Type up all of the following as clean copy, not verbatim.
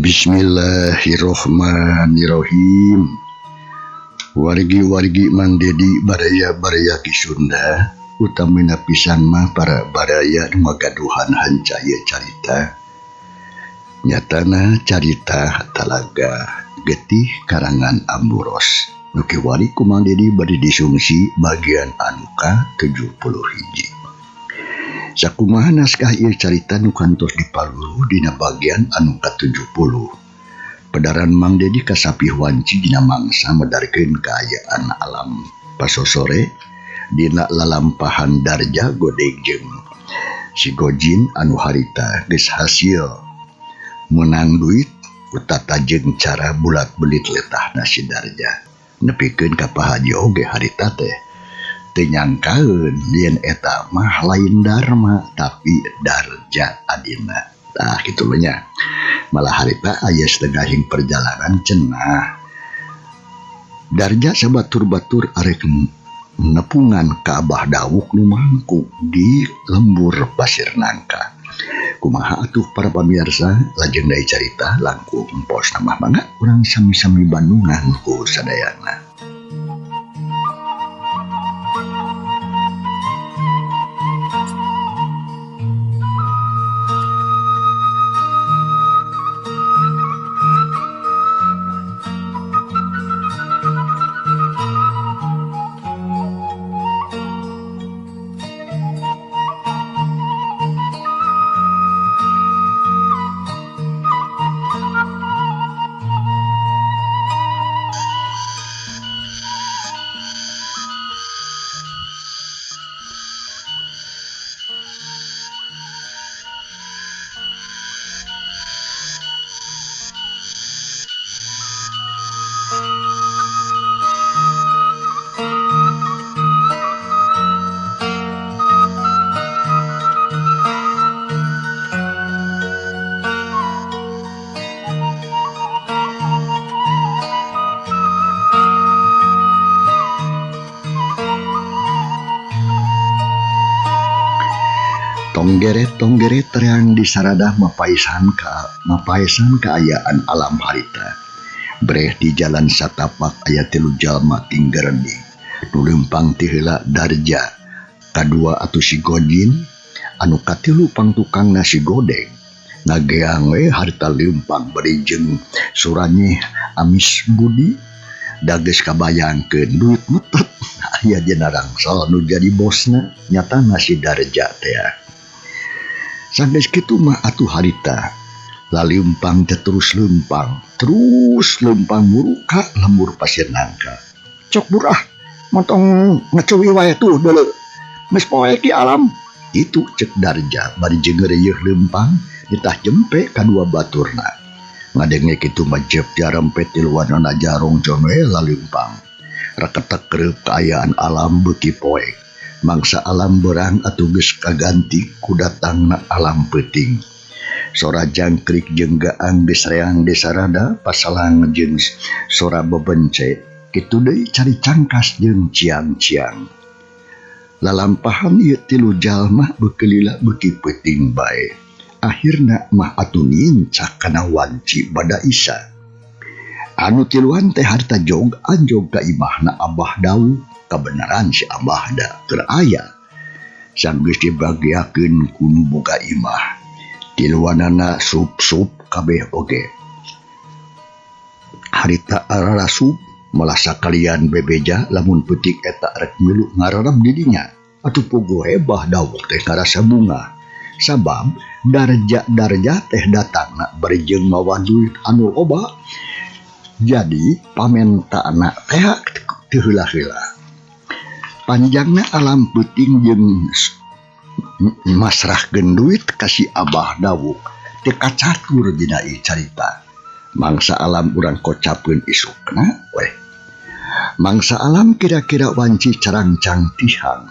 Bismillahirrohmanirrohim. Wargi-wargi Mang Dedi baraya-baraya Ki Sunda utamina pisan mah para baraya nu ngagaduhan hancaya carita. Nyatana carita Talaga Getih karangan Amburos. Nu kiwari ku Mang Dedi bade disungsi bagian anu ka-71. Sakumaha naskah ieu carita nu kantos dipaluru dina bagian anu ka-70. Pedaran Mang Dedi kasapih wanci dina mangsa medarkeun kaayaan alam pasosore dina lalampahan Darja Godeg jeung si Gojin anu harita geus hasil meunang duit utata jeung cara bulat-belit letahna si Darja. Nepikeun ka Pak Haji oge harita teh teu nyangkaeun yen eta mah lain Dharma tapi Darja adina. Tah kitu nya. Malah harita aya setengahing perjalanan cenah. Darja sabatur-batur arek nepungan ka Abah Dawuk nu mangkuk di lembur Pasir Nangka. Kumaha atuh para pamirsa lajeng deui carita langkung pos mah mangga urang sami-sami bandungan ku sadayana. Tonggeret-tonggeret terang di saradah mapaisan kaayaan alam harita. Breh di jalan satapak aya tilu jalma tinggerening. Nu leumpang ti heula Darja, kadua atuh si Gojin, anu katilu pangtukang nasi godeg. Ngageang we harita leumpang bari jeung suranyeh amis budi. Dageus kabayangkeun duit metet aya dina rangsel nu jadi bosna nyata nasi Darja teh. Sanggeus kitu mah atuh harita laleumpang teh terus leumpang muruka lembur Pasir Nangka. Cok burah montong ngecewi wae tuh deuleu. Geus poek di alam. Itu cek Darja bari jeung reueuh leumpang nitah jempe kadua baturna. Ngadenge kitu mah jep jarempet tiluanana jarong jome laleumpang. Raketek reup kaayaan alam beuki poek. Mangsa alam berang atuh geus kaganti ku datangna alam peuting. Sora jangkrik jeung gaang geus reang desarada pasalang jeung sora bebence. Kitu deui cari cangkas jeung ciang-ciang. Lalampahan ieu tilu jalma beuki lila beuki peuting bae. Akhirna mah atuh nincak kana wanci bada isa. Anu tiluan teh harita jog anjog ka imahna Abah Dawuk. Kabeneran si Abah da keur aya. Sanggeus dibagiakeun ku nu boga imah. Tiluanana sup-sup kabeh oge. Harita ararasup malah sakalian bebeja lamun peutik eta rek milu ngararab di dinya. Atuh puguh hebah Dawuk teh ngarasa bunga. Sabab darja-darja teh datangna bari jeung mawa duit anu loba. Jadi pamentaana teh teu heula-heula. Panjangna alam peuting jeung masrahkeun duit ka si Abah Dawuk teu kacatur dina ieu carita. Mangsa alam urang kocapkeun isukna weh. Mangsa alam kira-kira wanci carangcang tihang.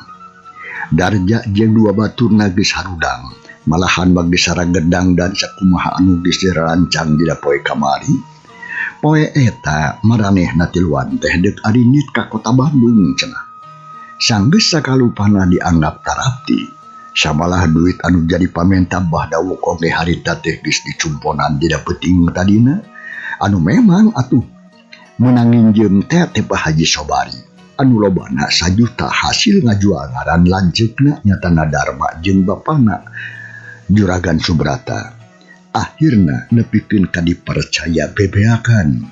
Darja jeung dua baturna geus harudang, malahan bagi saragedang dan sakumaha anu geus dirancang dina poe kamari. Poe eta maranehna tiluan teh deuk arinit ka kota Bandung cenah. Sanggeus sakalupana dianggap tarapti. Samalah duit anu jadi pamenta Bah Dawuk oge harita teh geus dicumponan dina peuting tadina anu memang atuh meunang nginjeum teh teh Pak Haji Sobari anu lobana sajuta hasil ngajual ngaran lanceukna nyatana Darma jeung bapana Juragan Subrata. Akhirna nepikeun ka dipercaya bebeakan.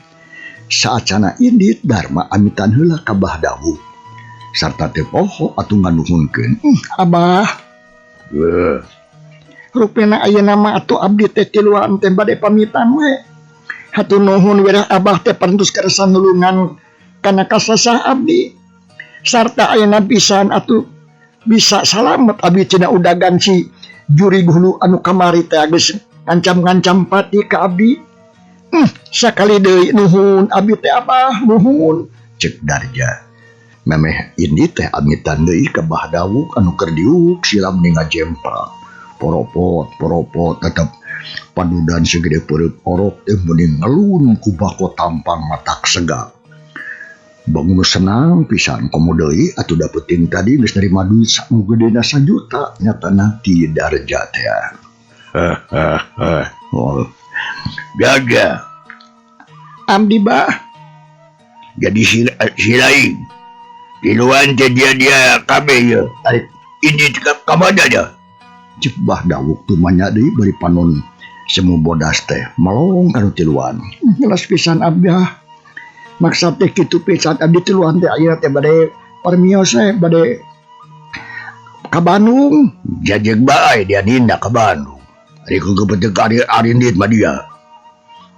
Saacana indit Darma amitan heula ka Bah Dawuk sarta teh poho atuh nganuhunkeun. Abah. Rupina ayeuna mah atuh abdi teh tiluan teh bade pamitan we. Hatur nuhun wireh abah teh parantos kersa nulungan kana kasasah abdi. Sarta ayeuna pisan atuh bisa salamet abdi tina udagan si jurig hulu anu kamari teh geus ngancam-ngancam pati ka abdi. Sakali deui nuhun abdi teh abah nuhun. Cek Darja. Memeh ini teh amitan deui ka Bah Dawuk anu keur diuk silam ni ngajempal. Poropot poropot tetep padudan segede peureuk orok teh meuning ngelun ku bako tampang matak segak. Bangun senang pisan komo deui atuh da peuting tadi geus nerima duit samu gedena sajuta nyatana ti Darja teh. Oh. Gaga. Abdi bah. Jadi silain. Tiluan teh dia kabeh ye. Ini ka mana dia? Cek Bah Dawuk tumanya deui bari panon semu bodas teh melong kanu tiluan. Jelas pisan abdi. Maksad teh kitu pisan abdi tiluan teh ayeuna teh bade parmios teh bade ka Bandung. Jajeg bae dia ninda ka Bandung. Ari kegebetek ari arindit mah dia.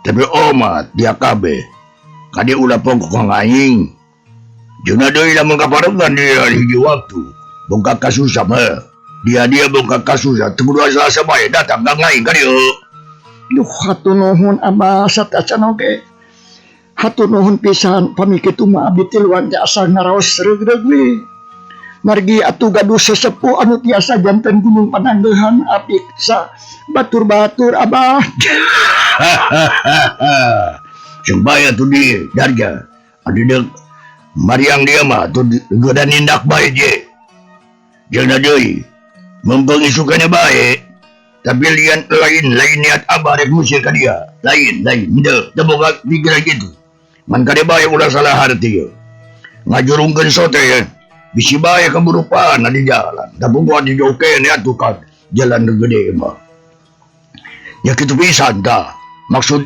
Tapi omat dia kabeh. Kade ulah pongkok ngaing. Juna deui lamun kaparengan dia hiji waktu. Bongkak kasusah mah. Dia bongkak kasusah teu kudu asa-asa bae datang ka ngaing ka dieu. Duh hatur nuhun abah satacan oge. Hatur nuhun pisan pami kitu mah abdi tiluan teh asa ngaraos reug-reug we. Margi atuh gaduh sesepuh anu tiasa janten gunung pananggehan abdi sa batur-batur abah. Sing bae atuh di Darja. Adi deuk mariang dia mah atuh goda nindak bae je. Jeung deui mempeng isukana bae. Tapi lian lain niat abah rek ngusir ka dia. Lain henteu teu boga pikiran kitu. Ngan kade bae ulah salah harti ye. Ngajurungkeun sote ye. Bisi bae kaburupaan di jalan. Da bogohan di jauh keneh atuh ka jalan nu gede mah. Ya kitu pisan tah. Maksud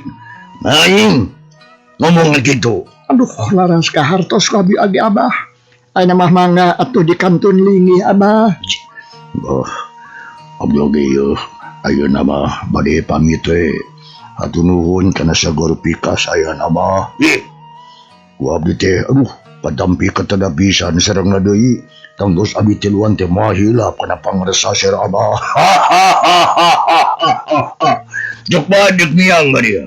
aing ngomong kitu. Aduh laras ka hartos ku abi agi abah. Ayeuna mah mangga atuh di kantun linggih abah. Oh, abdi oge ieu ayeuna mah bade pamit we. Hatur nuhun kana sagor pikas ayeuna mah. Ih. Ku abdi teh aduh patampi katada pisan sarengna deui. Tangtos abdi tiluan teh mah hilap kana pangresa seur abah. Jok bae deuk miang ka dia.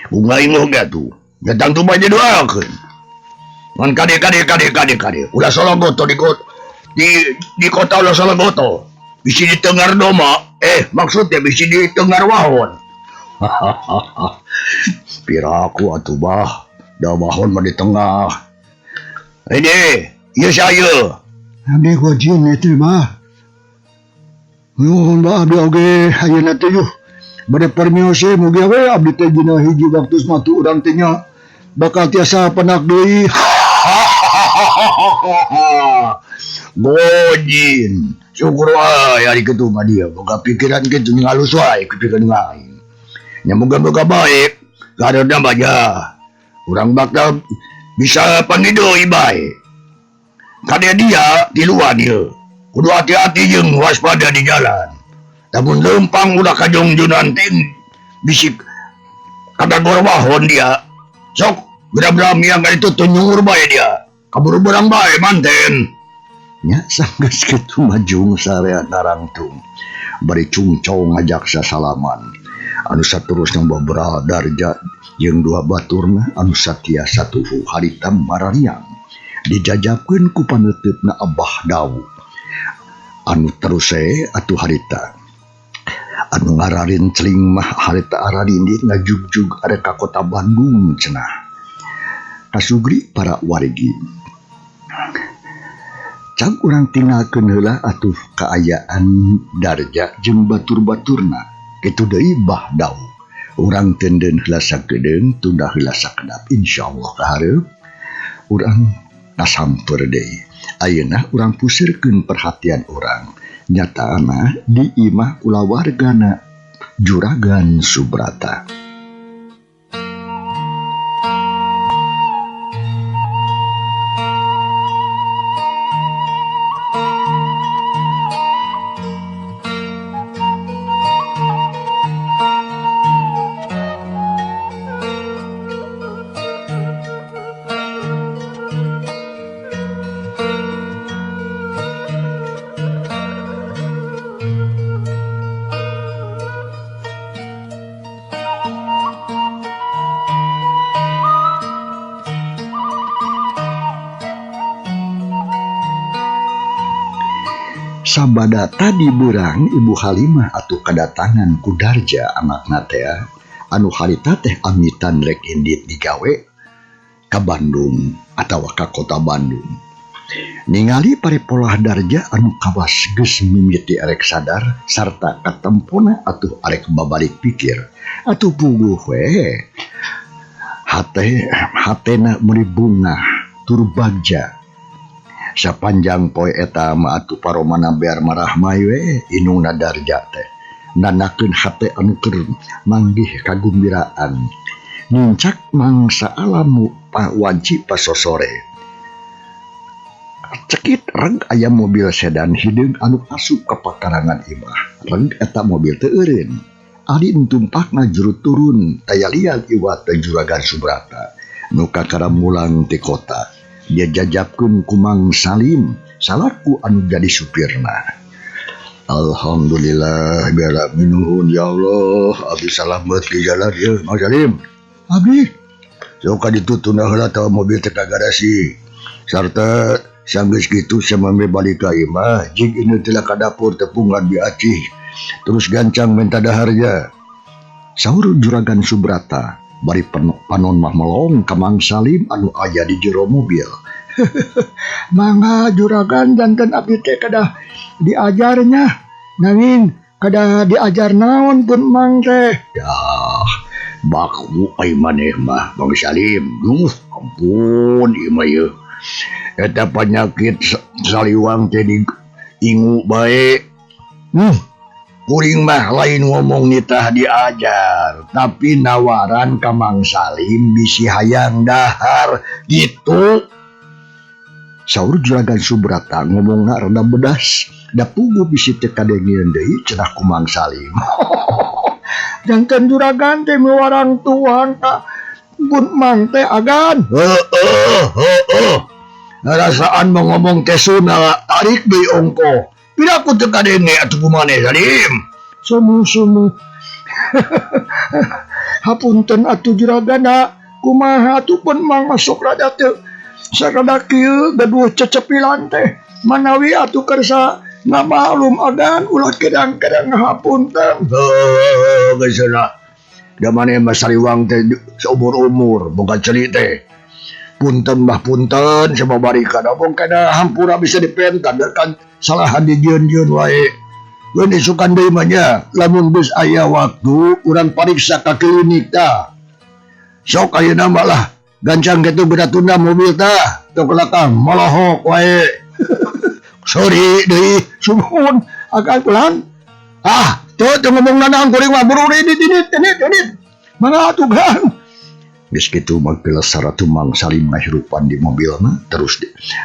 Bunga ingoh ge atuh. Ya tangtu bae didoakeun. Ngan kade kade kade kade kade. Ulah sologoto di kota ulah sologoto. Bisi di Tenggar Doma, maksudnya bisi di Tenggar Wahon. Piraku atuh bah, da wahon mah di tengah. Ini, ieu saya. Abdi gojin itu mah. Nuhun bah abdi oge ayeuna teh yuh. Bade permios we mugi we abdi teh dina hiji waktu mah tu urang teh nya bakal tiasa penak deui. Gojin, syukur wae ari kitu mah dia boga pikiran kitu ngalus wae pikiran aing. Nya moga-moga bae, kareuna mah nya urang bakal bisa pangideui bae. Kade dia tiluan ieu. Kudu hati-hati jeung waspada di jalan. Lamun leumpang ulah kajongjonan ting bisi kadagor wahon dia. Sok geura-geura miang ka ditu teu nyungur bae dia. Kaburu berang bae manten. Nya sanggeus kitu majung sarea narangtung. Bari cungcong ngajak sasalaman. Anu saterusna babra Darja jeung dua baturna anu satiasa tuhu harita marariang. Dijajabkeun ku paneuteup Abah Dawuk. Anu terus atuh harita. Anu ngararin celing mah harita ararindit ngajugjug arek ka kota Bandung cenah. Kasugri para wargi. Cag urang tinggalkeun heula atuh kaayaan Darja jeung batur-baturna. Kitu deui Bah Dau. Urang tenden heula sakedeung tunda heula sakedap insyaallah kahareup urang kasamper deui. Ayeuna urang pusirkeun perhatian urang. Nyataana di imah kulawargana Juragan Subrata. Sabada tadi beurang Ibu Halimah atuh kadatangan ku Darja anakna teh anu harita teh amitan rek indit digawe ka Bandung atawa ka kota Bandung. Ningali paripolah Darja anu kawas geus mimiti arek sadar sarta katempona atuh arek babalik pikir atuh puguh we hate hatena meuni bungah tur bagja. Sapanjang poe eta mah atuh paromana bear marahmai we inungna Darja teh nandakeun hate anu keur manggih kagumbiraan nincak mangsa alamu wanci pasosore. Cekit reg aya mobil sedan hideung anu asup ka pakarangan imah. Reg eta mobil teu eureun. Ari tumpakna juru turun taya lian iwat teh Juragan Subrata nu kakara mulang ti kota. Dia jajapkeun ku Mang Salim salaku anu jadi supirna. Alhamdulillah biara minuhun ya Allah abdi salamet di jalan ieu Mang Salim. Abdi sok ka ditu tunda heula tawa mobil teh ka garasi. Sarta sanggeus kitu samemeh balik ka imah jig ieu teh ka dapur tepungan diacih terus gancang menta daharnya. Saur Juragan Subrata bari panon mah melong ka Mang Salim anu aya di jero mobil. Mangga juragan janten abdi teh kadah diajarnya nanging kadah diajar naon pun mang teh. Dah baku ai maneh mah Mang Salim. Duh ampun ieu mah ieu. Eta penyakit saliwang teh di ingu bae. Kuring mah lain ngomong nitah diajar, tapi nawaran ka Mang Salim bisi hayang dahar gitu. Saur Juragan Subrata ngomongna rada bedas, da puguh bisi teu kadengeun deui cenah ku Mang Salim. Janten juragan teh miwarang tuang ka pun mang teh agan. Heeh heeh. Ngarasaan mah ngomong teh sunah tarik deui ongkoh. Pira ku teu kadenge atuh kumaneh Salim. Sumu-sumu. Hapunten atuh juragana, kumaha atuh pun mang masuk rada teu sarada kieu gaduh cecepilan teh. Manawi atuh kersa ngamalum agan ulah kedang-kedang hapunten. Heuh geus lah. Da maneh mah saliwang teh saumur-umur boga ceuli teh. Punten mah punten sababarikan abong kana hampura bisa dipentan kan salahan dijieun-jieun wae. Geun isukan deui mah nya lamun geus aya waktu urang pariksa ka klinik tah. Sok ayeuna mah lah gancang kitu geura tunda mobil tah tong kelakang molohok wae. Sorry deui sumuhun agak pulang. Ah, teu teu ngomong nanaon kuring mah buru deui dinit dinit dinit. Mangga atuh Gang. Geus kitu mah geus saratu Mang Salim ngahirupan di mobil mah terus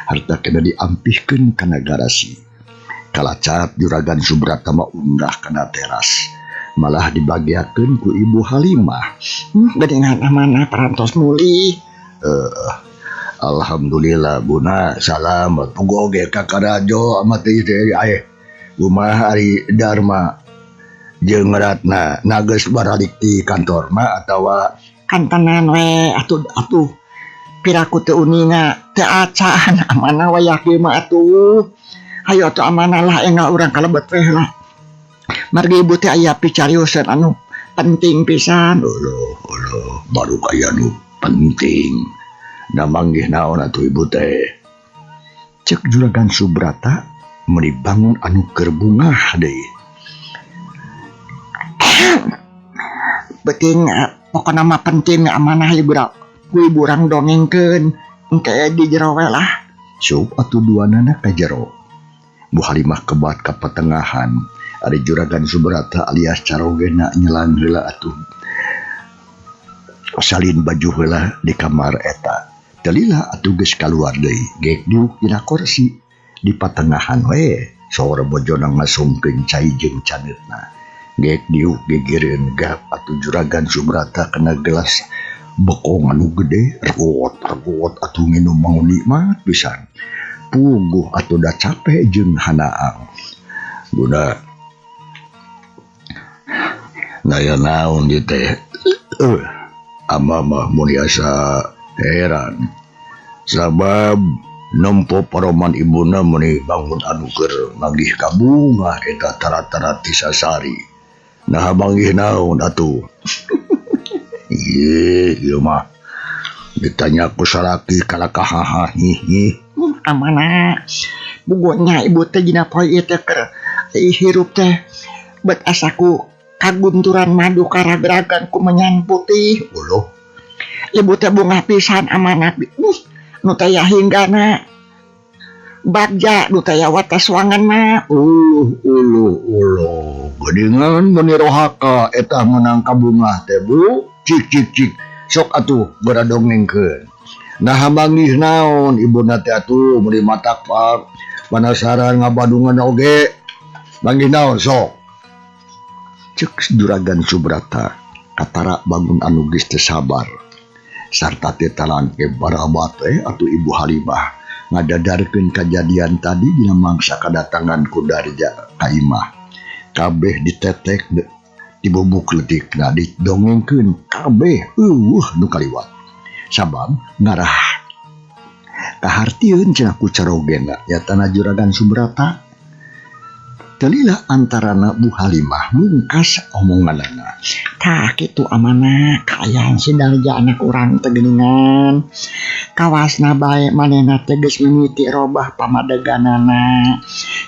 harta kena diampihkeun kana garasi. Kalacat Juragan Subrata mah unggah kana teras. Malah dibagiakeun ku Ibu Halimah. Geuningan mana parantos mulih. Alhamdulillah buna salamet. Puguh oge ka Karajo amat teh teh aeh. Kumaha ari Dharma jeung Ratna nageus baralik ti kantor mah atawa kantenan we atuh atuh piraku teu uninga teu acan amana wayah kieu mah atuh. Hayo atuh amana lah enggal urang kalebet we lah. Margi ibu teh aya picariuseun anu penting pisan. Uluh uluh baru kaya nu penting. Da manggih naon atuh ibu teh. Cek Juragan Subrata meuni bangun anu keur bungah deui. Penting pokona mah penting amanah ibu ku ibu urang dongengkeun engke di jero we lah. Sup atuh duanana ka jero. Bu Halimah kebat ka patengahan. Ari Juragan Subrata alias carogena nyelang heula atuh. Salin baju heula di kamar eta. Teu lila atuh geus kaluar deui, geek diuk dina kursi di patengahan we. Sora bojona ngasungkeun cai jeung caneutna. Geek diuk gigireun gap atuh Juragan Subrata kana gelas bokong anu gede, regot-regot atuh nginum mau nikmat pisan. Puguh atuh da capek jeung hanaang. Bunda naya naon ieu teh? Ama mah mun asa heran. Sabab nempo paroman ibuna meuni bangun anu keur manggih ka bunga eta tara-tara ti sasari. Naha manggih naon atuh? Ieu ieu mah ditanya ku salaki kalakahaha hihi. Amanah. Bugonya ibu teh dina poe ieu teh keur hirup teh bet asaku kagunturan madu karagragan ku menyan putih. Uluh. Ibu teh bungah pisan amanah. Nu taya hinggana. Bagja nu taya watas wanganna. Uluh uluh uluh. Geuningan meuni rohaka eta meunang ka bungah teh Bu. Cik cik cik. Sok atuh geura dongengkeun. Naha manggih naon ibuna teh atuh meuni matak panasaran ngabadungan oge. Manggih naon sok. Cek Juragan Subrata katara bangun anu geus teu sabar. Sarta teh talangke barabat atuh Ibu Halimah ngadadarkeun kajadian tadi dina mangsa kadatangan ku Darja ka imah. Kabeh ditetek dibubuk leutikna didongengkeun kabeh eueuh nu kaliwat. Sabab ngarah kahartieun cenah ku carogena nyatana Juragan Subrata. Teu lila antarana Bu Halimah mungkas omonganana. Tah kitu amanah kaayaan si Darja anak urang teh geuningan. Kawasna bae manehna teh geus mimiti robah pamadeganana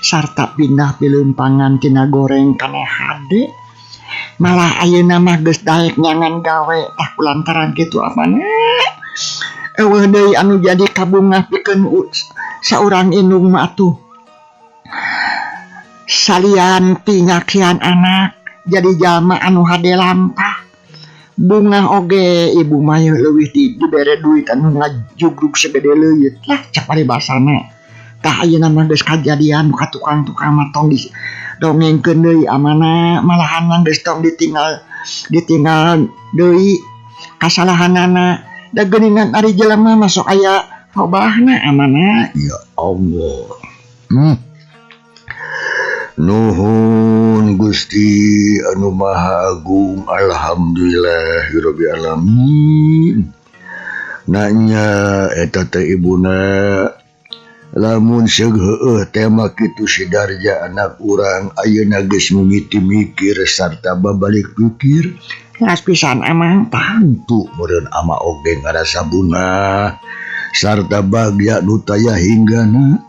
sarta pindah pileumpangan tina goreng kana hade. Malah ayeuna mah geus daek nyangan gawe tah kulantaran kitu amanah. Eueuh deui anu jadi kabungah pikeun saurang indung mah atuh. Salian tinyakian anak jadi jalma anu hade lampah. Bungah oge ibu mah leuwih dibere duit anu ngajugrug segede leuit lah cek paribasana. Tah ayeuna mah geus kajadian ka tukang-tukang mah tong didongengkeun deui amanah malahan mah geus tong ditinggal deui kasalahanana. Da geuningan ari jelema mah sok aya robahna amanah. Ya Allah. Nuhun Gusti anu Maha Agung, alhamdulillahirabbil alamin. Nanya eta teh ibuna lamun seug heueuh tema kitu si Darja anak urang ayeuna geus mimiti mikir sarta babalik pikir. Geus pisan amang tangtu meureun ama oge ngarasa bungah sarta bagya nu taya hinggana.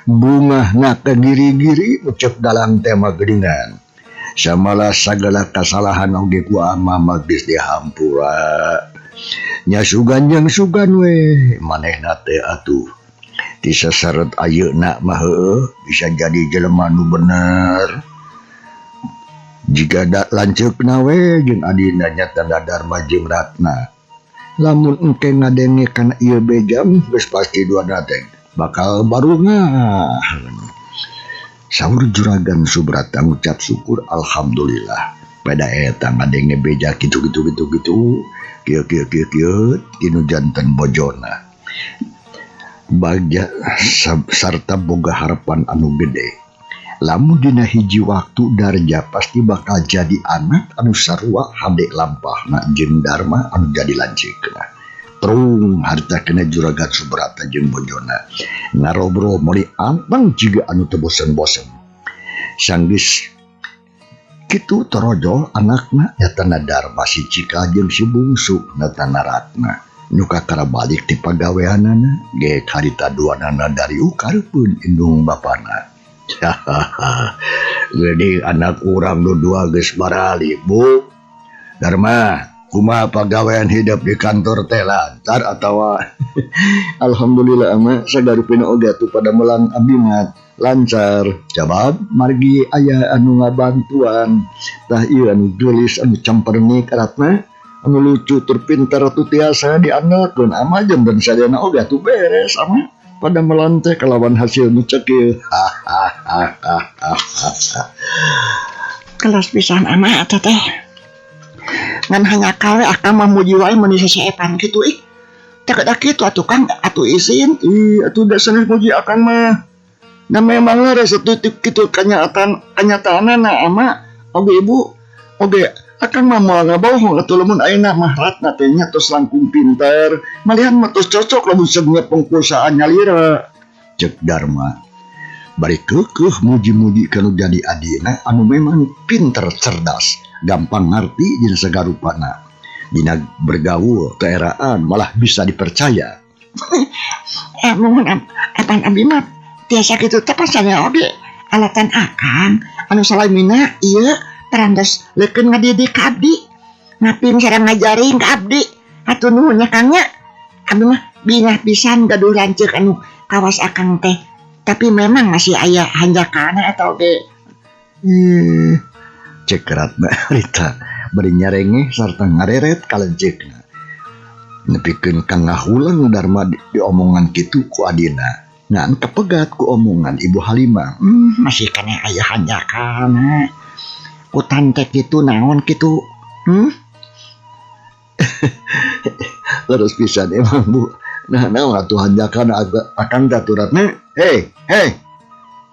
Bungah na kegiri-giri ucap dalam tema geuningan. Samalah sagala kasalahan oge ku ama mah geus dihampura. Nya sugan jeung sugan we manehna teh atuh. Ti saseret ayeuna mah heueuh bisa jadi jelema nu bener. Jika da lanceukna we jeung adina nya tanda Darma jeung Ratna. Lamun engke ngadenge kana ieu bejam geus pasti duana teh bakal barungah. Saur Juragan Subrata ngucap syukur alhamdulillah. Pada eta ngadenge beja kitu kitu kitu kitu kieu kieu kieu kieu tinu janten bojona. Bagja sarta boga harapan anu gede. Lamun dina hiji waktu Darja pasti bakal jadi anak anu sarua hade lampahna jeung Darma anu jadi lanceukna. Terung harta kena Juragan Subrata jeung bojona ngarobrol meuli anteng jiga anu teu bosen-bosen. Sanggeus kitu torojol anakna nyatana Darma si Cika jeung si Bungsu nyatana Ratna. Nu kakara balik ti pagaweanana ge harita duanana dari ukareupeun indung bapana. Geuning anak urang nu dua geus barali, Bu. Dharma, kumaha pagawean hidup di kantor teh lancar atawa? Alhamdulillah ama sagarupina oge atuh padamelan abdi mah lancar. Jabab margi aya anu ngabantuan. Tah ieu anu geulis anu campernik Ratna anu lucu tur pintar atuh tiasa diandalkeun ama jeung dan sadayana oge atuh beres ama padamelan teh kalawan hasil nu cekil. Kelas pisan ama eta teh. Ngan hanya kawe akang mah muji wae mun seseepan kitu ih. Teh kedah kitu atuh Kang atuh isin. Ih atuh da sanes muji akang mah. Nah memang leres atuh kitu kanyataanana ama oge ibu oge akang mah moal ngabohong atuh lamun ayeuna mah Ratna teh nya tos langkung pinter malihan mah tos cocok lamun seungeup pengkuasaan nyalira. Cek Dharma bari keukeuh muji-muji ka nu jadi adina anu memang pinter cerdas gampang ngarti dina sagarupana dina bergaul keeraan malah bisa dipercaya. Nuhun apan abdi mah tiasa kitu teh pasanya oge alatan akang anu salamina ieu parantos leukeun ngadidik ka abdi ngaping sareng ngajaring ka abdi hatur nuhun nya Kang nya abdi mah bingah pisan gaduh lanceuk anu kawas akang teh tapi memang masih aya hanjakana eta oge. Cek Ratna harita bari nyarengeh sarta ngareret ka lanceukna nepikeun ka ngahulang Dharma diomongan kitu ku adina ngan kapegat ku omongan Ibu Halimah. Masih kana aya hanjakana ku tante kitu naon kitu. Terus pisan emang Bu. Nah, naon atuh hanjakana akang teh atuh Ratna. Hei, hei.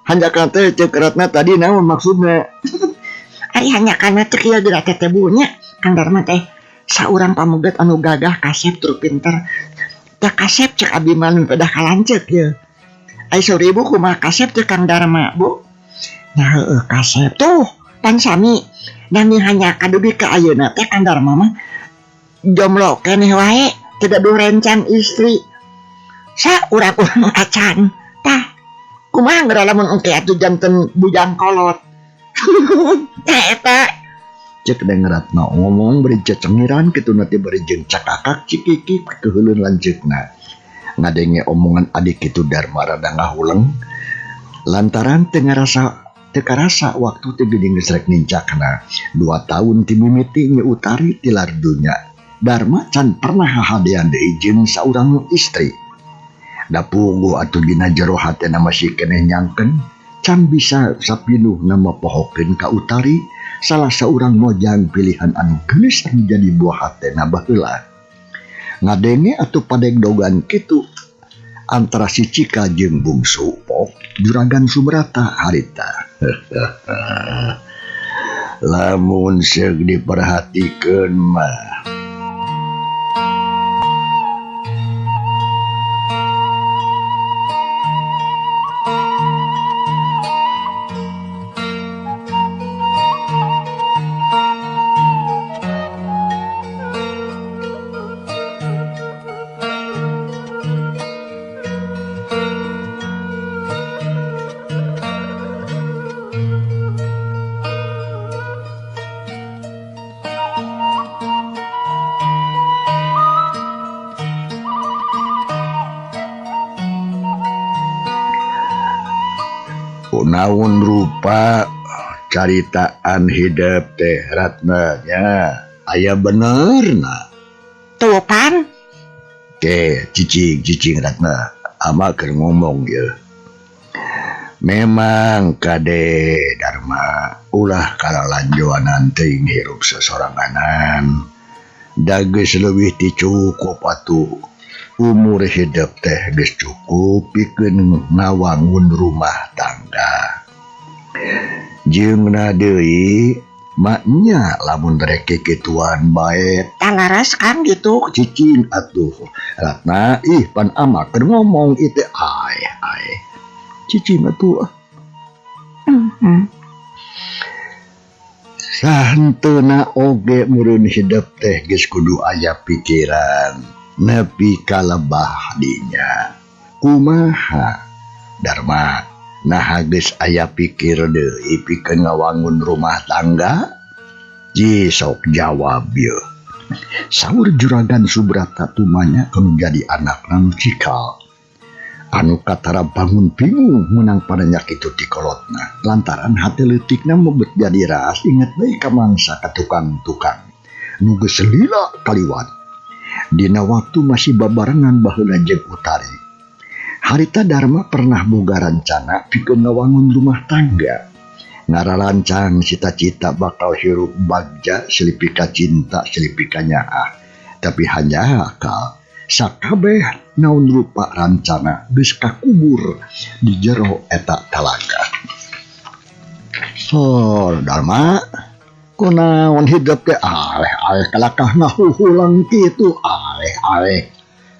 Hanjakana teh cek Ratna tadi naon maksudna? Ari hanjakana teh kieu geura teh Bu nya. Kang Dharma teh saurang pamuget anu gagah kasep tur pinter. Teh kasep cek abdi mah nu pedah kalanceuk ieu. Ai saur ibu kumaha kasep teh Kang Dharma, Bu? Nah heueuh kasep tuh pan sami. Nami hanjakana dugi ka ayeuna teh Kang Dharma mah jomblo keneh wae teu gaduh rencang istri. Sa urang-urang acan. Tah kumaha geura lamun engke atuh janten bujang kolot. Tah eta. Cek deng Ratna ngomong bari cecengiran kitu na teh bari jeung cakakak cikiki keuheuleun lanceukna. Ngadenge omongan adik kitu Dharma rada ngahuleng lantaran teu ngarasa teu karasa waktu teh geuning geus rek nincakna. 2 tahun ti mimiti Nyi Utari tilar dunya. Dharma can pernah hahadean deui jeung saurang istri. Da puguh atuh dina jero hatena masih keneh nyangken can bisa sapinuh nama pohokeun ka Utari salah saurang mojang pilihan anu geulis anu jadi buah hatena baheula. Ngadenge atuh padegdogan kitu antara si Cika jeung Bungsu Pok Juragan Subrata harita. Lamun seug diperhatikeun mah naon rupa caritaan hidup teh Ratna nya aya benerna. Tuh pan. Teh cicing-cicing Ratna ama keur ngomong ye. Memang kade Dharma ulah kalalanjoanan teuing hirup sesoranganan. Da geus leuwih ti cukup atuh. Umur hidup teh geus cukup pikeun ngawangun rumah tangga. Jeung deui maknya lamun rek kikituan bae talaras kan gitu. Cicing atuh Ratna ih pan ama keur ngomong ieu teh ae ae. Cicing atuh. Sahenteuna oge meureun hidup teh geus kudu aya pikiran. Nepi ka lebah dinya. Kumaha Dharma naha geus aya pikir deui pikeun ngawangun rumah tangga? Ji sok jawab yeuh. Saur Juragan Subrata tumanya kanu jadi anakna nu cikal. Anu katara bangun bingung meunang paranyak itu ti kolotna. Lantaran hate leutikna mebet jadi ras inget deui ka mangsa ka tukang-tukang. Nu geus lila kaliwat. Dina waktu masih babarengan baheula jeung Utari. Harita Dharma pernah boga rancana pikeun ngawangun rumah tangga. Ngararancang cita-cita bakal hirup bagja silipika cinta silipika nyaah. Tapi hanya akal sakabeh naon rupa rancana geus kakubur di jero eta talaga. Sor Dharma kunaon hidup teh aleh-aleh kalakah ngahuhulang kitu aleh-aleh.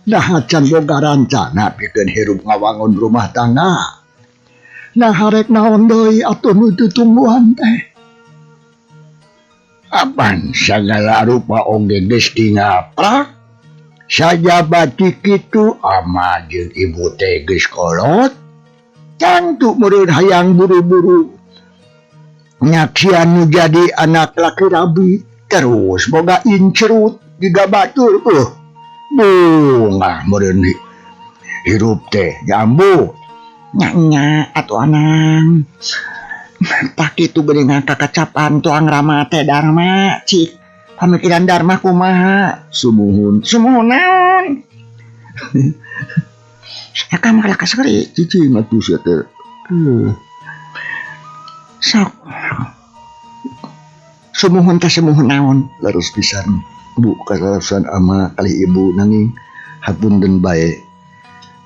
Nah can boga rancana pikeun hirup ngawangun rumah tangga. Nah harek naon deui atuh nu ditungguan teh. Apan sagala rupa oge geus dingaprak. Sajabati kitu ama jeung ibu teh geus kolot. Tangtu meureun hayang buru-buru nyaksian nu jadi anak laki rabi terus boga incerut jiga batur. Bungah meureun hirup teh jambu. Nya atuh anang. Tah kitu geuningan kakacapan tuang Rama teh Dharma cik. Pamikiran Dharma kumaha? Sumuhun. Sumuhun naon? Akang mah kalakah seuri. Cicing atuh sia teh. Sok. Sumuhun teh sumuhun naon? Larus pisan Bu kalarusan ama kali ibu nanging hapunten bae.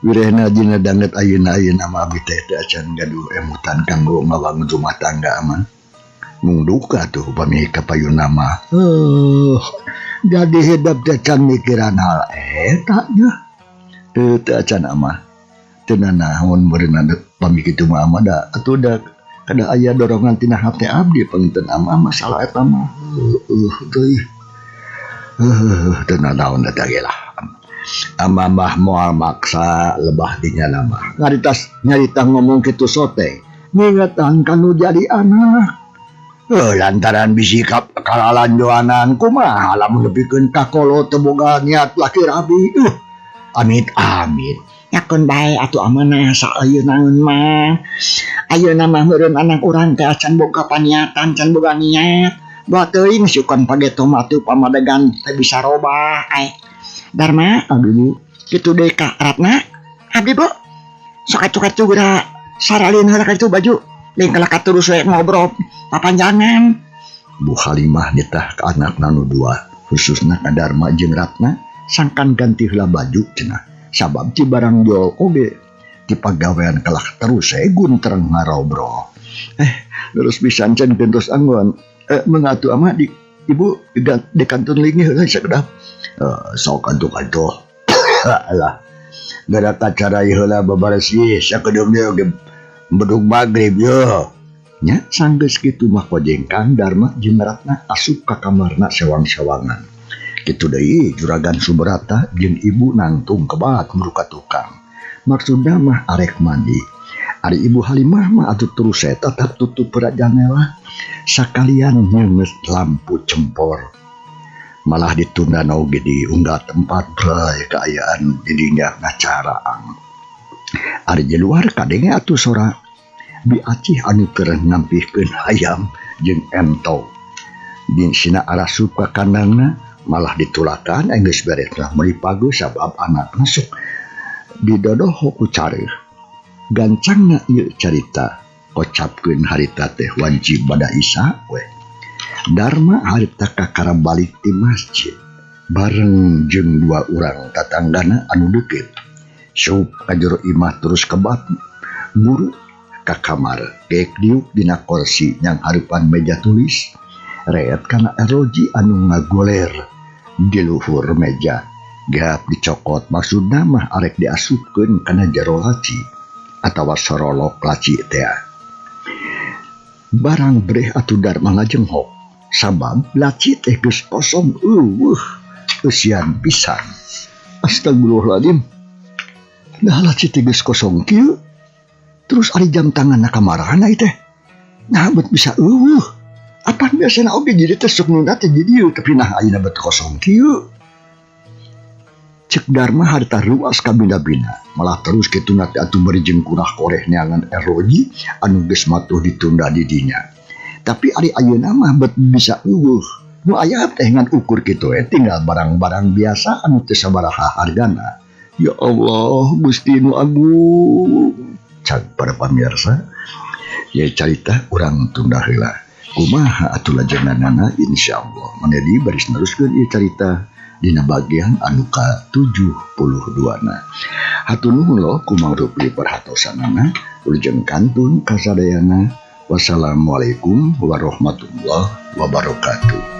Wirehna dina danget ayeuna-ayeuna mah abdi teh teu acan gaduh emutan kanggo ngawangun rumah tangga mah. Mung duka tuh upami kapayunna mah. Jadi hidup teh can mikiran hal eta nya. Teu acan amah. Teu nanaon meureunna pami kitu mah amah da atuh da kada aya dorongan tina hate abdi panginten amah masalah eta mah. Deui. Teu nanaon eta ge lah. Amah mah moal maksa lebah dinya mah. Ngaritas nyarita ngomong kitu sote. Ngingetan kanu jadi anak. Lantaran bisi kalalanjoanan kumaha lamun nepikeun ka kolot teu boga niat laki rabi. Amit amit. Nyakeun bae atuh amanah saeuyeuna mah. Ayeuna mah meureun anak urang teh acan boga paniatan, can boga niat. Boa teuing syukan pageto mah atuh pamadegan teh bisa robah. Dharma, abdi Bu. Kitu deui ka Ratna. Abdi Bu. Sok atuh-atuh geura saralin heula ka ditu baju. Lain kalah katurus we ngobrol papanjangan. Bu Halimah nitah ka anakna nu dua, khususna ka Dharma jeung Ratna, sangkan ganti heula baju cenah. Sabab ci barang jol oge ti pagawean kalah terus we guntereng ngarobrol. Terus pisan can gentos anggon. Mengatu ama di ibu di kantun linggih heula sakedap. Sok kantu-kantu. Alah. Gara kacara heula babaresi sakedeung deui oge bedug magrib yeuh. Nya sanggeus kitu mah kojengkang Dharma jeung Ratna asup ka kamarna sewang-sewangan. Kitu deui Juragan Subrata jeung ibu nangtung kebat muruka tukang. Maksudna mah arek mandi. Ari Ibu Halimah mah atuh terus saya tetap tutup janela sakalian nyeungeut lampu cempor. Malah ditunda oge di unggal tempat bray kaayaan didinya ngacaraang. Ari di luar kadenge atuh sora Bi Acih anu keur ngampihkeun hayam jeung entog. Di sina arasup ka kandangna malah ditulakan enggeus beres lah meuli pagu sabab anakna sok didodoho ku careuh. Gancangna ieu carita kocapkeun harita teh wanci bada Isa we. Dharma harita kakara balik ti masjid bareng jeung dua urang tatanggana anu deukeut. Sup ka jero imah terus kebat buru ka kamar geek diuk dina korsi nyang hareupan meja tulis reet kana eroji anu ngagoler di luhur meja. Gap dicokot maksudna mah arek diasupkeun kana jero laci atawa sorolok laci teh. Barang breh atuh Dharma ngajenghok sabab laci teh geus kosong eueuh eusian pisan. Astagfirullahaladzim. Nah laci teh geus kosong kieu. Terus ari jam tanganna ka marana ieu teh? Nah bet bisa eueuh. Apan biasana oge jadi teh sok nunda teh jadi ieu tapi nah ayeuna bet kosong kieu. Cek Darma harita ruas kabina-bina. Malah terus kituna teh atuh bari jeung kurah-koreh neangan eroji anu geus matuh ditunda di dinya. Tapi ari ayeuna mah bet bisa eueuh. Nu aya teh ngan ukur kitu we tinggal barang-barang biasa anu teu sabaraha hargana. Ya Allah, Gusti nu agung. Cag para pamirsa, ya carita urang tunda heula. Kumaha atuh lajenganana insyaallah. Manedi baris neruskeun ieu carita dina bagian anu ka-72 na. Hatur nuhun loh kumangrupi perhatosanana, wilujeng kantun kasadayana. Wassalamualaikum warahmatullahi wabarakatuh.